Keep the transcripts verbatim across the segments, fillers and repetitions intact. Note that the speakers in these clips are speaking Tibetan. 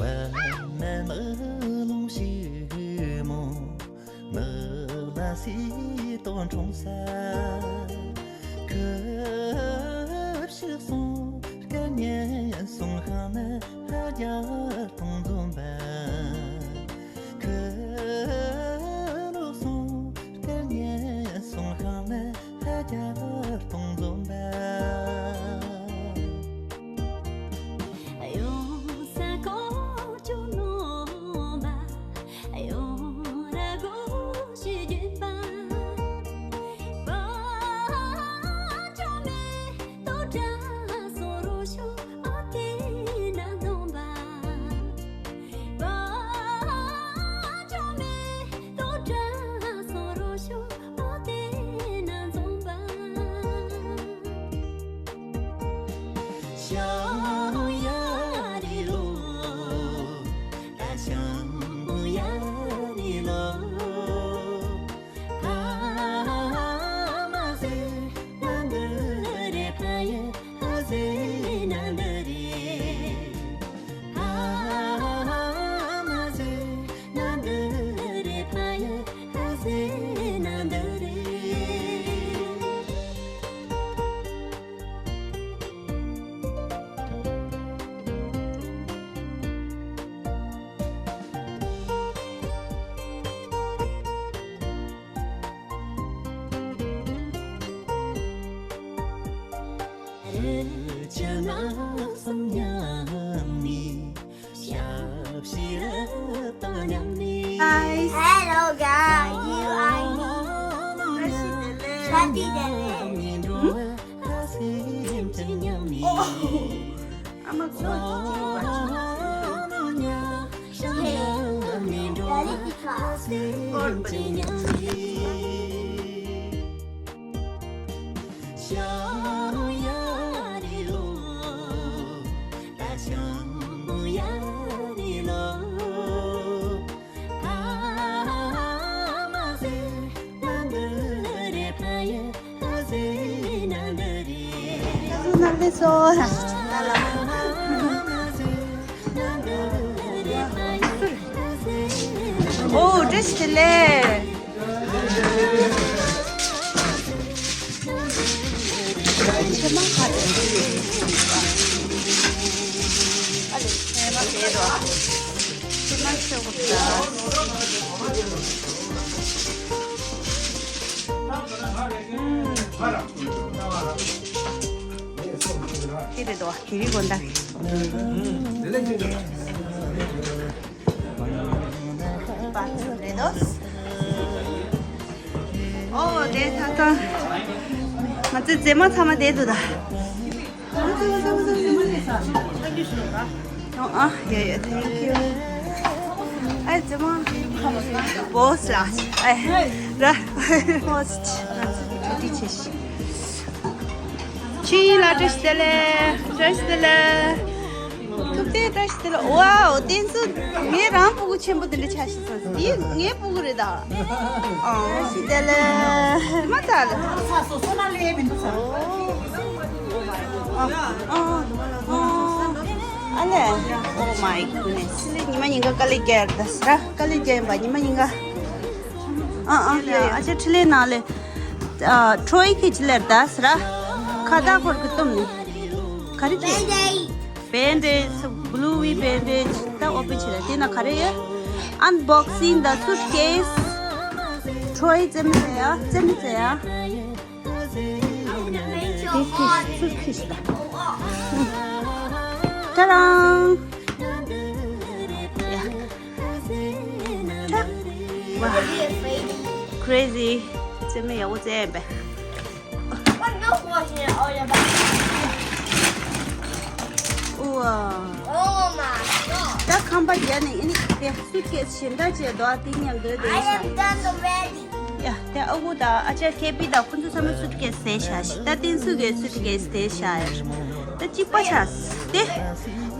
བ་ན་ནག་ལུང་ཞིག་མོ། ནག་ལ་སི་ཏོ་འཁྲུངས་ས། ཁབ་ཤིག་སོང་སྐད་ཉན་སོང་ཤང་ན་ཧ་རྒྱ་སྟོང་འཛོམས་པ། ཁ་ལོ་སོང་སྐད་ཉན་སོང་ཤང་ན་ཧ་རྒྱ་སྟོང་འཛོམས་པ། Hi. Hello, guys. You are Shwati Dele. Oh, I'm a good. Hey, reality class. ཨོ། བཀྲ་ཤིས་བདེ་ལེགས། ཁྱེད་རེད་དོ། ཁྱེད་རིག་གོ་འདའ། ཨོ། དེ་ད་ད་ང་ཚོའི་རྫས་མ་ཚང་མ་དེ་འདུག་ད། ཨ། ཡ་ཡ། Thank you. ཨ། རྫས་མ་བོས་ལ། ཨ། ར་བོས་ཆུ་ཏི་ཆེ་ཤི། ཆི་ཡིན་ལ། བཀྲ་ཤིས་བདེ་ལེགས། བཀྲ་ཤིས་བདེ་ལེགས། ཐུབ་བསྟན་བཀྲ་ཤིས་བདེ་ལེགས། ཝའོ། བསྟན་འཛིན། ངས་རང་སྤུ་གུ་ཆེན་པོ་དེ་འདྲ་ཆགས་ཤི་སོང་། འདི་ངའི་སྤུ་གུ་རེད་ད། ཨ། བཀྲ་ཤིས་བདེ་ལེགས། མ་ཚ་ལ། ཨ། ཨ། ཨ་ལེ། Oh my goodness. ཉི་མ་ཉིན་ག་དཀའ་ལས་རྒྱག་ཡར་ད་ཟེར། དཀའ་ལས་རྒྱག་ཡིན་པ་ཉི་མ་ཉིན་ག། ཨ། ཨ། ཡ་ཡ། ཨ་ཅེ་འཕྲིན་ལས་ནང་ལས། ཨ། ཁྲོ་ཡི་ཁེ་ཅི་ལེར་ད་ཟེར། ཁ་བཏགས་ཁོར་གི་གཏུམ་ནི། ག་རེ་ཁེ། Bandage། Blue V bandage། ད་ཨོ་པེ་ཆི་ལ་དེ་ན་ག་རེ་ཡོད། Unboxing the suitcase། ཁྲོ་ཡི་རྩེད་མོ་རྩེ་ཡ། རྩེད་མོ་རྩེ་ཡ། ཁེ་ཁེ་ཁེ་ཁེ་ད། ཏ་རང་། ཡ། What are you afraid of? Crazy. ཙེ་མེ་ཡག་པོ་ཙེ་ཡིན་པས། What milk was in all your bag? ཨོ། Oh my god. ད་ཁང་པ་རྒྱབ་ནས་ཨ་ནི་དེ་སུཊ་ཀེས་གཞན་དག་ཅིག་འདུག་དེ་མཉམ་དུ་དེ་I am བཞག done already. ཡ། དེ་ཨ་ཁུ་དང་ཨ་ཅག་ཁེ་པི་དང་ཁོ་ཚོ་ཚང་མས་སུཊ་ཀེས་དེ་བཞག་ཤག་ད་བསྟན་སྲུང་གི་སུཊ་ཀེས་དེ་བཞག་ཡ། ད་གཅིག་པ་ཆགས་དེ།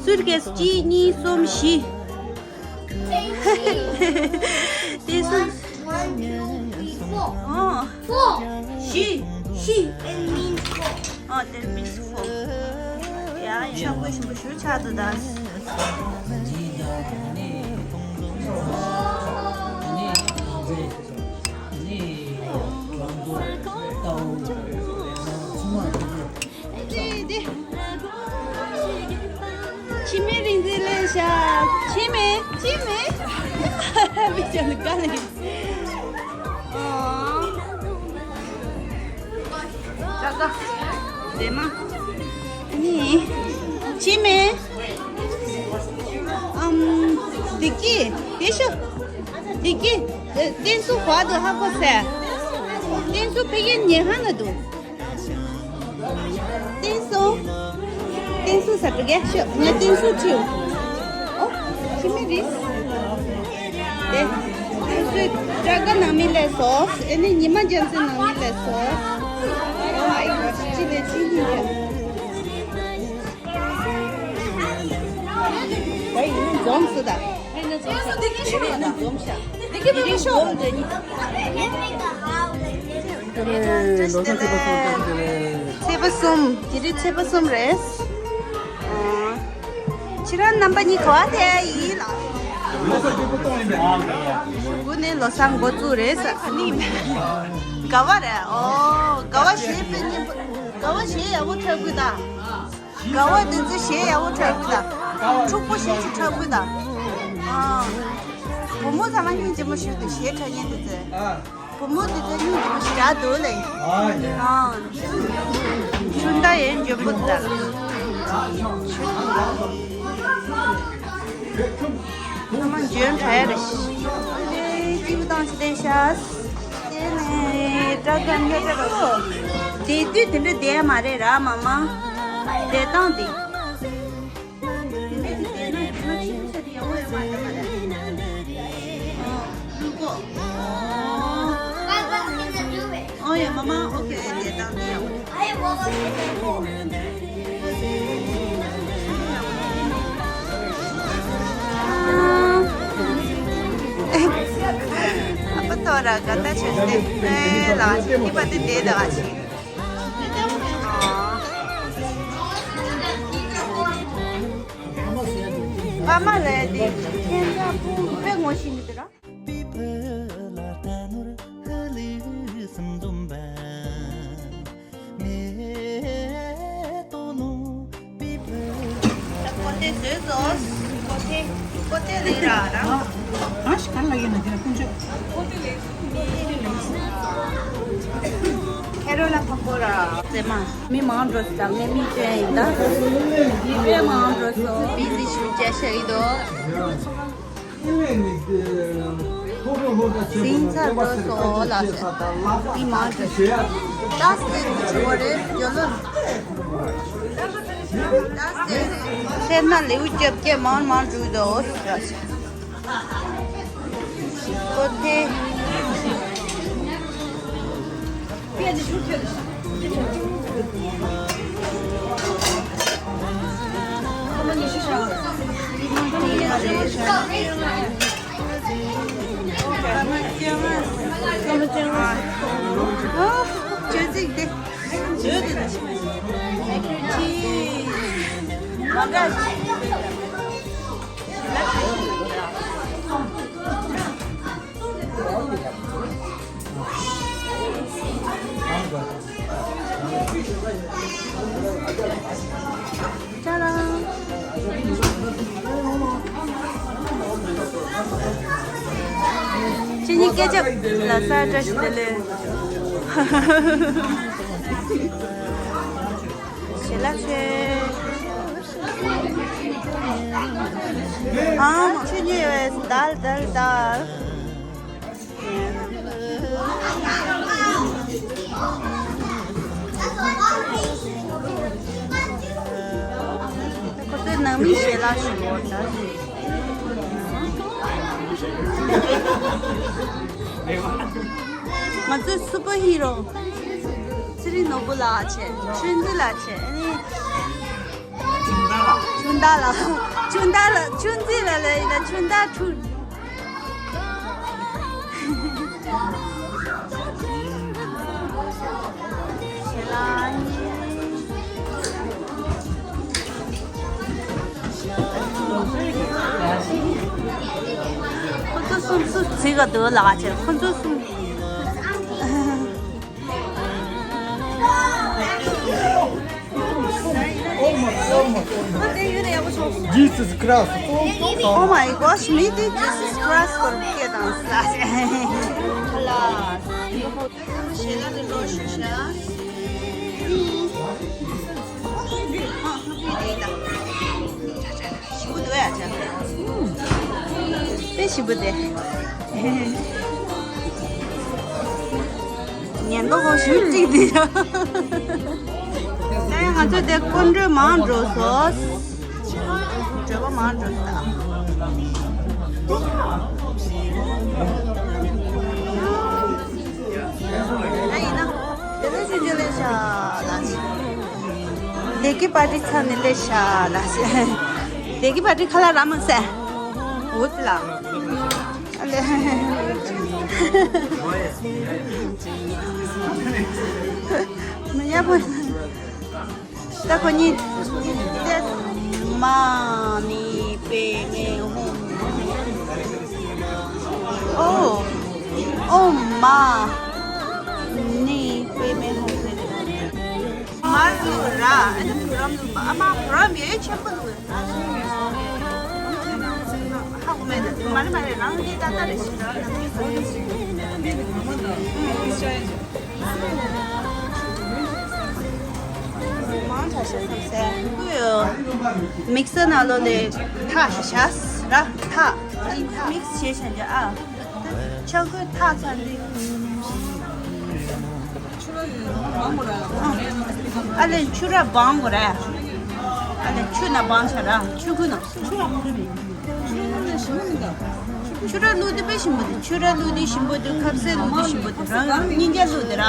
སུཊ་ཀེས་གཅིག་གཉིས་གསུམ་བཞི། དེ་སུ། One, one, two, three, four. ཨོ། Four. བཞི། བཞི། It means four. ཨོ། That means four. ཡ་ཡ། ཤོག་བུ་ཞིམ་པོ་ཞིག་ཆགས་འདུག་ད། འདི་འདི། འཆི་མེད་རིག་འཛིན་ལས་ཤག་འཆི་མེད། འཆི་མེད། མི་ཅན་ག་ལ་ཡིན། ཨོ། ཀ་ཀ། བདེ་མ། ནི། འཆི་མེད། ཨམ། བདེ་སྐྱིད། བདེ་ཤོག་བདེ་སྐྱིད། བསྟན་སྲུང་བར་དུ་ཧ་གོ་ཟེར། བསྟན་སྲུང་ཕ་གིར་ཉལ་ཁང་ན་འདུག་བསྟན་སྲུང་། བསྟན་སྲུང་ཟེར་དུས་སྐད་ཤོད། ངས་བསྟན་སྲུང་ཁྲིད། ཨོ། འཆི་མེད་རེད། དེ། བསྟན་སྲུང་སྐྲ་དཀར་ནང་མི་སླེབས་སོང་། ཨེ་ནི་ཉི་མ་རྒྱལ་མཚན་ནང་མི་སླེབས་སོང་། Oh my god. གཅིག་ལས་གཅིག་ཉིད་ཡོད། ད་ཡིན་ན་འཛོམས་སུ་ད། ད་ཡིན་ན་འཛོམས་ཤག་འདི་གི་མི་ཤོག་ལོ་ས་ཚེས་པ་གསུམ་ཚེས་པ་གསུམ། དེ་རིང་ཚེས་པ་གསུམ་རེད། ཁྱེད་རང་རྣམ་པ་གཉིས་ག་པར་བསྡད་ཡིན་ལགས། དགུ་ནས་ལོ་གསར་འགོ་བཙུགས་རེད་ཟེར། ཨ་ནི་དགའ་བ་རེད། ཨོ། དགའ་བ་གཞས་དཔེ་སྙན་པོ། དགའ་བ་གཞས་ཡག་པོ་འཁྲབ་དགོས་ད། དགའ་བ་འདི་ཚོ་གཞས་ཡག་པོ་འཁྲབ་དགོས་ད། འཁྲུག་པོ་གཞས་ཅིག་འཁྲབ་དགོས་ད། ཨ། བུ་མོ་ཚང་མ་སྙིང་རྗེ་མོ་ཞིག་འདུག་གཞས་འཁྲབ་མཁན་འདི་ཚོ། བུ་མོ་འདི་ཚོ་སྙིང་རྗེ་མོ་ཞེ་དྲག་འདུག་ལེ། ཨ། ཆུ་ཟླ་ཡན་འཇོན་པོ་འདུག་ད། ཚང་མ་འཇོན་དྲག་ཡ་རེད། སྐྱིད་པོ་བཏང་ཞིག་བསྡད་ཤག་དེ་ནས་སྐྲ་དཀར་སྙན་སྐྲ་རོ། དེ་དུས་དེ་འདྲ་བསྡད་མ་རེད་ར་མ་མ། བསྡད་སྟངས་དེ། དེ་འདྲ་དེ་བསྡད་ན་དེ་ན་ཆེ་ཆེ་དེ་ཡག་པོ་ཡོད་མ་རེད་མ་རེད། ཨོ། ལུས་པོ། ཨོ་ཡ་མ་མ། ཨོ་ཁེ། བསྡད་སྟངས་དེ་ཡག་པོ། ཨ་ཕ་ཐོ་ར་ག་ད་ཆོས་ཏེ། ཨེ་ལ་ཅི་པ་ཏི་ཏེ་ད་ཅི། ཕ་མ་ལ་ཏི་ཁྱེད་ཚ་ཕུ་ཕེ་ངོ་ཤི་མི་ཏི་ར། ཀོ་ཐེ་བཟོས་སོ། ཀོ་ཐེ། ཀོ་ཐེ་ལས་ར་ར། གང་ཞིག་གང་ལ་ཡིན་ན་དེ་ལ་ཀུན་སྤྱོད། ཁེ་རོ་ལ་ཕག་པོ་ར། ཙེ་མ། མི་མང་འགྲོ་སོང་། ངས་མི་སྤྲད་ཡིན་ད། མི་དཔེ་མང་འགྲོ་སོང་། བི་ཟི་ཞུ་བྱ་ཤ་ཡི་དོ། སིང་ཚ་འགྲོ་སོང་ལ་སེ། མི་མང་ཆེ། ཏཱས་ཏེ་ཆེ་བ་རེད་ཇོ་ལོ། ཏཱས་ཏེ་སེར་སྣ་ལེའུ་རྒྱབ་སྐྱེ་མང་མང་འགྲོ་འདུག་ཀོ་ཐེ། ཅ་ལག་ཁྱེད་གཉིས་སྐད་ཆ་ལ་ས་བཀྲ་ཤིས་བདེ་ལེགས། ཞལ་ལག་མཆོད། ཨང་ཆོས་ཉིད་ཡོད་པས་དལ་དལ་དལ། ནང་མི་ཞལ་ལག་ཞུ་བ་ད། ང་ཚོའི་སུ་པར་ཧི་རོ་ཚེ་རིང་ནོར་བུ་ལགས་བྱས། ཆུང་འདི་ལགས་བྱས། ཨ་ནི། ཆུང་བདག་ལགས། ཆུང་བདག་ལགས། ཆུང་འདི་ལགས་ལ་ཡིན་ན་ཆུང་བདག་ཆུང་། ཁོ་ཚོ་གསུམ་སུ་བརྩི་ག་འདུག་ལགས་བྱས། ཁོ་ཚོ་གསུམ། Jesus Christ. Oh my gosh, me too, Jesus Christ for kid on Saturday. Hello. ཞིམ་པོ་འདུག་ཡ་ཅག་དཔེ་ཞིམ་པོ་དེ། ཉན་ཏོག་ཧོ་ཞུ་གཅིག་དེ་ཡ། ཨེ་ང་ཚོ་དེ་སྐུ་མགྲོན་མང་འགྲོ་སོང་། མགྲོན་པོ་མང་འགྲོ་སོང་། ཨ་ཡིན་ན། དེ་ནས་ཞུ་རྒྱུ་ལས་ཤ་ལ་ཞིག་བདེ་སྐྱིད་པར་ཊི་ཚར་ནས་ལས་ཤ་ལ་ཞིག་བདེ་སྐྱིད་པར་ཊི་ཁ་ལག་རག་མ་སོང་། འོ་ཙི་ལ། ཨ་ལེ། མི་ཡག་པོ། ད་ཁོ་གཉིས། ཏེ། མ་ནི་པེ་མེ་ཧོ། ཨོ། ཨོ་མ། ནི་པེ་མེ་ཧོ། མ་རུ་ར། ཨ་ནི་བུ་རམ་ལུ་མ། ཨ་མ་བུ་རམ་ཡོད་ཆེན་པོ་ལུ། ཧ་གོ་མེད་ད། མ་རེད་མ་རེད། རང་གི་ཏག་ཏག་རེད་ཤི་ར། མང་དྲགས་ཤག་བསམ་སེ། ཁོས་མིག་སར་ནང་ལོགས་ལ་ཐག་ཤ་ཤ་ར་ཐག་མིག་སི་བྱས་བཞག་ཨ། ཆང་ཁོས་ཐག་ཚར་འདི། ཨ་ལེ་ཆུ་ར་སྦང་དགོས་ར། ཨ་ལེ་ཆུ་ན་སྦང་ཆ་ར། ཆུ་ཁོལ་ན། ཆུ་ར་བླུགས་དེ་དཔེ་ཞིམ་པོ་འདུག་ཆུ་ར་བླུགས་དེ་ཞིམ་པོ་འདུག་ཁ་ཟས་བླུགས་དེ་ཞིམ་པོ་འདུག་རང་སྙིང་རྗེ་བླུགས་དེ་ར།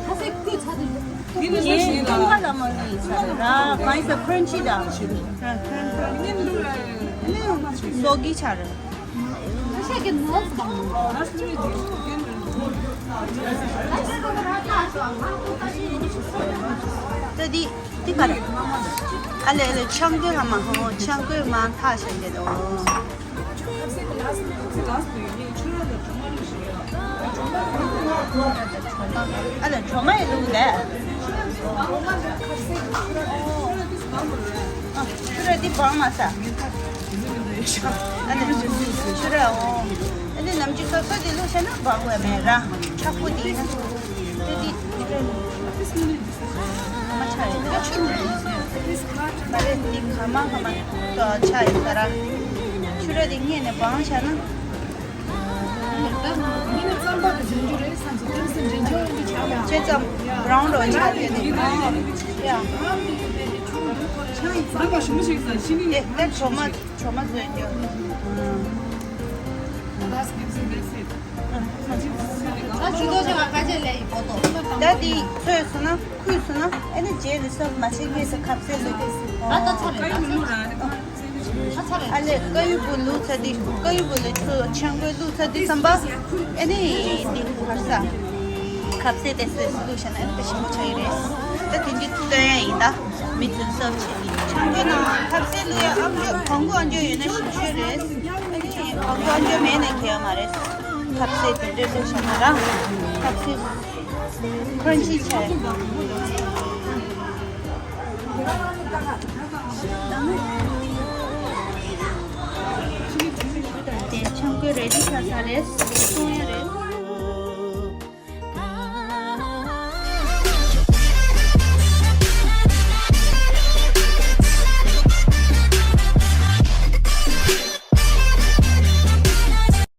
ཁ་ཟས་བསྐོལ་ཚར་དུས། ངས་སྟོན་ཁ་ལ་མ་བླུགས་ཡིན་ས་ར། གང་ཡིན་ས་ཁོན་ཅི་ད། སོག་གི་ཆ་ར། ཁ་ཟས་ཀྱི་ནོར་དང་། ད་འདི། འདི་ག་རེད། ཨ་ལེ་ཨ་ལེ་ཆང་གོས་ལ་མ་ཧོ། ཆང་གོས་མ་ཐག་ཤ་འདི་དོ། ཨ་ལེ་གྲོ་མ་ཡི་ལུག་ལས། ཨ་ཆུ་ར་འདི་སྦང་མ་ས། ཨ་ལེ་ཆུ་ར་འོ། ཨ་ལེ་ནམ་རྒྱུན་ཁ་ཁ་འདི་བླུགས་བྱས་ན་སྦང་དགོས་མེད་ར། མཁྲེགས་པོ་འདི་ཡིན་ན། ཏེ་འདི་ཆུ་ར་ནི། མ་ཆ་ཡིན་ན་ཆུ་ར་ནི། མ་རེད་འདི་ག་མ་ག་མ་ཏོ་ཆ་ཡིན་ས་ར། ཆུ་ར་འདི་སྔས་ནས་སྦང་བྱས་ན། ཅེ་ཙམ་བྲང་འགྲོ་ཆ་ཡོད་དེ། ཡ། ཨེ་ད་གྲོ་མ་གྲོ་མ་བཟོས་རྒྱུ། ད་འདི་ཚོས་སོང་ན་ཁུས་སོང་ན་ཨེ་ནི་རྗེས་ནས་སོ་མ་བྱེད་ངེས་སུ་ཁ་ཟས་བླུགས། ཨ་ལེ་དཀར་ཡོལ་བུ་བླུགས་ཚར་དུས་དཀར་ཡོལ་བུ་ལ་ཆུ་ཆང་གོས་བླུགས་ཚར་དུས་ཙམ་པ་ཨེ་ནི་འདི་ཁ་ཟས་ཁ་ཟས་དེ་ཚོས་བླུགས་བྱས་ན་ཨེ་ནི་དཔེ་ཞིམ་པོ་ཆགས་ཀྱི་རེད། ད་དེ་འདི་སྟོན་ཡ་ཡིན་ད། མི་ཚོས་སབ་བྱེད་ཀྱི་ཆང་གོས་ནང་ཁ་ཟས་བླུགས་ཡ་ཨམ་ཅོག་གོང་གོ་ཨམ་ཅོག་ཡོད་ན་ཞིམ་ཤོས་རེད། ཨ་ནི་གོང་གོ་ཨམ་ཅོག་མེད་ན་གལ་མ་རེད། ཁ་ཟས་དེ་འདྲས་བླུགས་བྱས་ན་ར་ཁ་ཟས་ཁོན་ཅི་ཆགས། དེ་ཆང་གོས་རེ་ཌི་ཆགས་ཚར་རེད། སོང་ཡ་རེད།